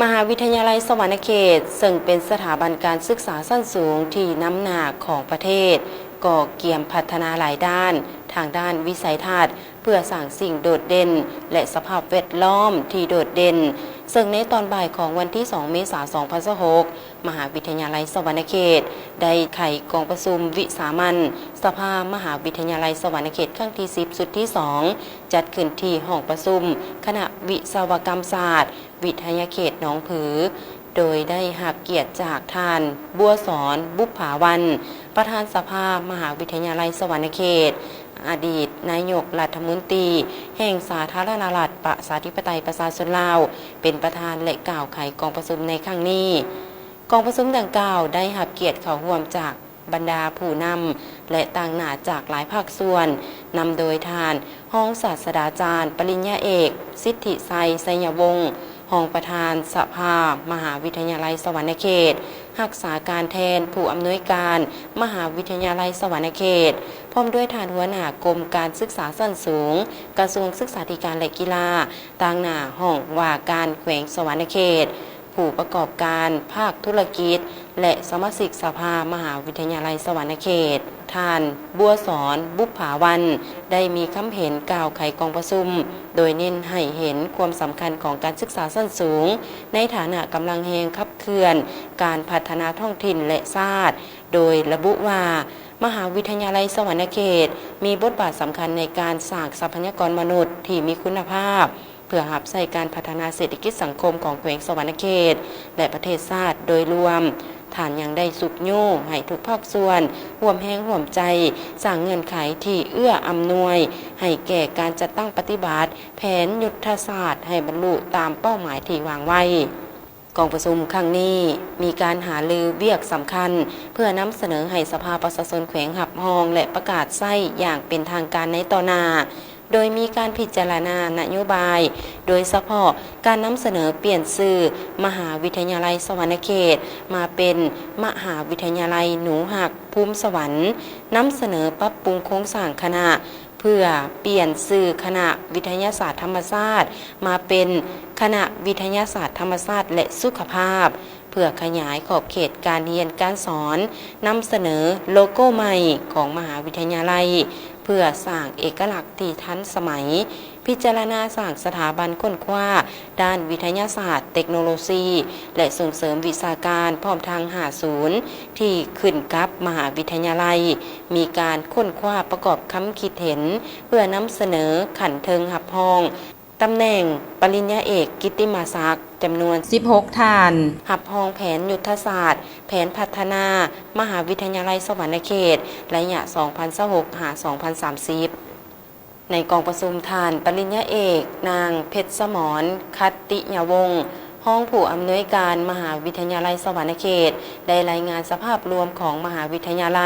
ມະຫາວິທະຍາໄລສະຫວັນນະເຂດ ເຊິ່ງເປັນສະຖາບັນການສຶກສາຊັ້ນສູງທີ່ນຳໜ້າຂອງປະເທດ, ກໍກຽມພັດທະນາຫຼາຍດ້ານ ທາງດ້ານວິໄສທັດ ເພື່ອສ້າງສິ່ງໂດດເດັ່ນ ແລະ ສະພາບແວດລ້ອມທີ່ໂດດເດັ່ນ, ເຊິ່ງໃນຕອນບ່າຍຂອງວັນທີສອງ ເມສາ ສອງພັນຊາວຫົກ ມະຫາວິທະຍາໄລສະຫວັນນະເຂດ ໄດ້ໄຂກອງປະຊຸມວິສາມັນສະພາມະຫາວິທະຍາໄລສະຫວັນນະເຂດ ຄັ້ງທີສິບ ຊຸດທີສອງ ຈັດຂຶ້ນທີ່ຫ້ອງປະຊຸມຄະນະວິສະວະກຳສາດ ວິທະຍາເຂດໜອງຜື, ໂດຍໄດ້ຮັບກຽດຈາກທ່ານ ບົວສອນ ບຸບຜາວັນ ປະທານສະພາມະຫາວິທະຍາໄລສະຫວັນນະເຂດ, ອະດີດນາຍົກລັດຖະມົນຕີແຫ່ງສາທາລະນະລັດ ປະຊາທິປະໄຕ ປະຊາຊົນລາວ ເປັນປະທານ ແລະ ກ່າວໄຂກອງປະຊຸມໃນຄັ້ງນີ້. ກອງປະຊຸມດັ່ງກ່າວໄດ້ຮັບກຽດເຂົ້າຮ່ວມຈາກ ບັນດາຜູ້ນຳ ແລະ ຕາງໜ້າຈາກຫຼາຍພາກສ່ວນ, ນຳໂດຍທ່ານຮອງສາດສະດາຈານ ປະລິນຍາເອກ ສິດທິໄຊ ໄຊຍະວົງ ຮອງປະທານສະພາມະຫາວິທະຍາໄລສະຫວັນນະເຂດ, ຮັກສາການແທນຜູ້ອຳນວຍການມະຫາວິທະຍາໄລສະຫວັນນະເຂດ, ພ້ອມດ້ວຍທ່ານຫົວໜ້າກົມການສຶກສາຊັ້ນສູງ ກະຊວງສຶກສາທິການ ແລະ ກິລາ, ຕາງໜ້າຫ້ອງວ່າການແຂວງສະຫວັນນະເຂດ, ຜູ້ປະກອບການພາກທຸລະກິດ ແລະ ສະມາຊິກສະພາມະຫາວິທະຍາໄລສະຫວັນນະເຂດ. ທ່ານ ບົວສອນ ບຸບຜາວັນ ໄດ້ມີຄຳເຫັນກ່າວໄຂກອງປະຊຸມ, ໂດຍເນັ້ນໃຫ້ເຫັນຄວາມສຳຄັນຂອງການສຶກສາຊັ້ນສູງ ໃນຖານະກຳລັງແຮງຂັບເຄື່ອນການພັດທະນາທ້ອງຖິ່ນ ແລະ ຊາດ, ໂດຍລະບຸວ່າ ມະຫາວິທະຍາໄລສະຫວັນນະເຂດ ມີບົດບາດສຳຄັນໃນການສ້າງຊັບພະຍາກອນມະນຸດທີ່ມີຄຸນນະພາບ ເພື່ອຮັບໃຊ້ການພັດທະນາເສດຖະກິດສັງຄົມຂອງແຂວງສະຫວັນນະເຂດ ແລະ ປະເທດຊາດໂດຍລວມ. ທ່ານຍັງໄດ້ຊຸກຍູ້ໃຫ້ທຸກພາກສ່ວນຮ່ວມແຮງຮ່ວມໃຈ ສ້າງເງື່ອນໄຂທີ່ເອື້ອອຳນວຍໃຫ້ແກ່ການຈັດຕັ້ງປະຕິບັດແຜນຍຸດທະສາດໃຫ້ບັນລຸຕາມເປົ້າໝາຍທີ່ວາງໄວ້. ກອງປະຊຸມຄັ້ງນີ້ມີການຫາລືວຽກສຳຄັນ ເພື່ອນຳສະເໜີໃຫ້ສະພາປະຊາຊົນແຂວງຮັບຮອງ ແລະ ປະກາດໃຊ້ຢ່າງເປັນທາງການໃນຕໍ່ໜ້າ, ໂດຍມີການພິຈາລະນານະໂຍບາຍ, ໂດຍສະເພາະການນຳສະເໜີປ່ຽນຊື່ມະຫາວິທະຍາໄລສະຫວັນນະເຂດ ມາເປັນມະຫາວິທະຍາໄລໜູຮັກພູມສະຫວັນ, ນຳສະເໜີປັບປຸງໂຄງສ້າງຄະນະ ເພື່ອປ່ຽນຊື່ຄະນະວິທະຍາສາດທຳມະຊາດ ມາເປັນຄະນະວິທະຍາສາດທຳມະຊາດ ແລະ ສຸຂະພາບ, ເພື່ອຂະຫຍາຍຂອບເຂດການຮຽນການສອນ, ນຳສະເໜີໂລໂກ້ໃໝ່ຂອງມະຫາວິທະຍາໄລ ເພື່ອສ້າງເອກະລັກທີ່ທັນສະໄໝ, ພິຈາລະນາສ້າງສະຖາບັນຄົ້ນຄວ້າດ້ານວິທະຍາສາດ, ເຕັກໂນໂລຊີ ແລະ ສົ່ງເສີມວິຊາການ, ພ້ອມທັງຫ້າສູນທີ່ຂຶ້ນກັບມະຫາວິທະຍາໄລ, ມີການຄົ້ນຄວ້າປະກອບຄຳຄິດເຫັນ ເພື່ອນຳສະເໜີຂັ້ນເທິງຮັບຮອງຕຳແໜ່ງປະລິນຍາເອກກິດຕິມະສັກ ຈຳນວນສິບຫົກທ່ານ, ຮັບຮອງແຜນຍຸດທະສາດ, ແຜນພັດທະນາມະຫາວິທະຍາໄລສະຫວັນນະເຂດ ໄລຍະສອງພັນຊາວຫົກ ຫາ ສອງພັນສາມສິບ. ໃນກອງປະຊຸມ, ທ່ານປະລິນຍາເອກ ນາງ ເພັດສະໝອນ ຂັດຕິຍະວົງ ຮອງຜູ້ອຳນວຍການມະຫາວິທະຍາໄລສະຫວັນນະເຂດ ໄດ້ລາຍງານສະພາບລວມຂອງມະຫາວິທະຍາໄລ,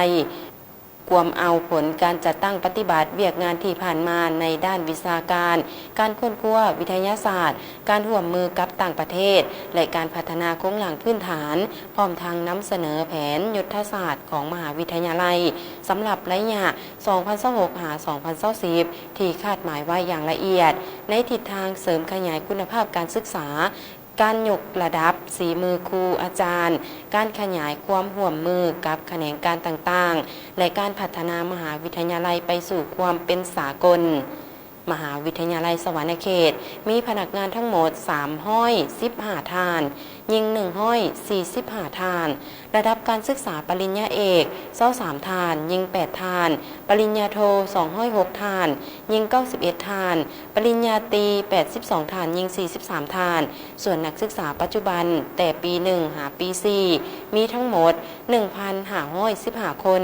ກວມເອົາຜົນການຈັດຕັ້ງປະຕິບັດວຽກງານທີ່ຜ່ານມາໃນດ້ານວິຊາການ, ການຄົ້ນຄວ້າວິທະຍາສາດ, ການຮ່ວມມືກັບຕ່າງປະເທດ ແລະ ການພັດທະນາໂຄງລ່າງພື້ນຖານ, ພ້ອມທັງນຳສະເໜີແຜນຍຸດທະສາດຂອງມະຫາວິທະຍາໄລ ສຳລັບໄລຍະ ສອງພັນຊາວຫົກ ຫາ ສອງພັນຊາວສິບ ທີ່ຄາດໝາຍໄວ້ຢ່າງລະອຽດ ໃນທິດທາງເສີມຂະຫຍາຍຄຸນນະພາບການສຶກສາ, ການຍົກລະດັບສີມືຄູອາຈານ, ການຂະຫຍາຍຄວາມຮ່ວມມືກັບຂະແໜງການຕ່າງໆ ແລະ ການພັດທະນາມະຫາວິທະຍາໄລໄປສູ່ຄວາມເປັນສາກົນ. ມະຫາວິທະຍາໄລສະຫວັນນະເຂດ ມີພະນັກງານທັງໝົດສາມຮ້ອຍສິບຫ້າທ່ານ, ຍິງໜຶ່ງຮ້ອຍສີ່ສິບຫ້າທ່ານ, ລະດັບການສຶກສາປະລິນຍາເອກຊາວສາມທ່ານ, ຍິງແປດທ່ານ, ປະລິນຍາໂທສອງຮ້ອຍຫົກທ່ານ, ຍິງເກົ້າສິບເອັດທ່ານ, ປະລິນຍາຕີແປດສິບສອງທ່ານ, ຍິງສີ່ສິບສາມທ່ານ. ສ່ວນນັກສຶກສາປັດຈຸບັນແຕ່ປີໜຶ່ງຫາປີສີ່ ມີທັງໝົດໜຶ່ງພັນຫ້າຮ້ອຍສິບຫ້າຄົນ,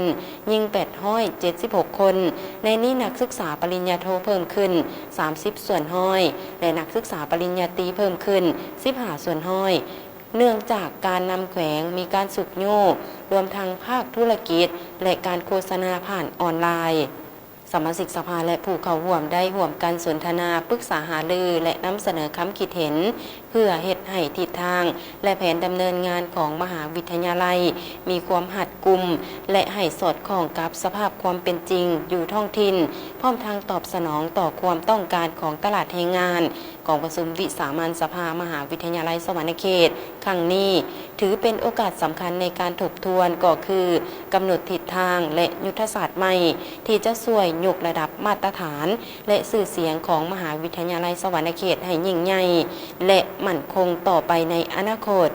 ຍິງແປດຮ້ອຍເຈັດສິບຫົກຄົນ. ໃນນີ້ນັກສຶກສາປະລິນຍາໂທເພີ່ມຂຶ້ນສາມສິບສ່ວນຮ້ອຍ ແລະ ນັກສຶກສາປະລິນຍາຕີເພີ່ມຂຶ້ນສິບຫ້າສ່ວນຮ້ອຍ ເນື່ອງຈາກການນຳແຂວງມີການຊຸກຍູ້ ລວມທັງພາກທຸລະກິດ ແລະ ການໂຄສະນາຜ່ານອອນລາຍ. ສະມາຊິກສະພາ ແລະ ຜູ້ເຂົ້າຮ່ວມໄດ້ຮ່ວມກັນສົນທະນາ, ປຶກສາຫາລື ແລະ ນຳສະເໜີຄຳຄິດເຫັນ ເພື່ອເຮັດໃຫ້ທິດທາງ ແລະ ແຜນດຳເນີນງານຂອງມະຫາວິທະຍາໄລມີຄວາມຮັດກຸມ ແລະ ໃຫ້ສອດຄ່ອງກັບສະພາບຄວາມເປັນຈິງຢູ່ທ້ອງຖິ່ນ, ພ້ອມທັງຕອບສະໜອງຕໍ່ຄວາມຕ້ອງການຂອງຕະຫຼາດແຮງງານ, ກອງປະຊຸມວິສາມັນສະພາມະຫາວິທະຍາໄລສະຫວັນນະເຂດຄັ້ງນີ້ ຖືເປັນໂອກາດສຳຄັນໃນການທົບທວນ ກໍຄືກຳນົດທິດທາງ ແລະ ຍຸດທະສາດໃໝ່ ທີ່ຈະຊ່ວຍຍົກລະດັບມາດຕະຖານ ແລະ ຊື່ສຽງຂອງມະຫາວິທະຍາໄລສະຫວັນນະເຂດໃຫ້ຍິ່ງໃຫຍ່ ແລະ ໝັ້ນຄົງຕໍ່ໄປໃນອະນາຄົດ.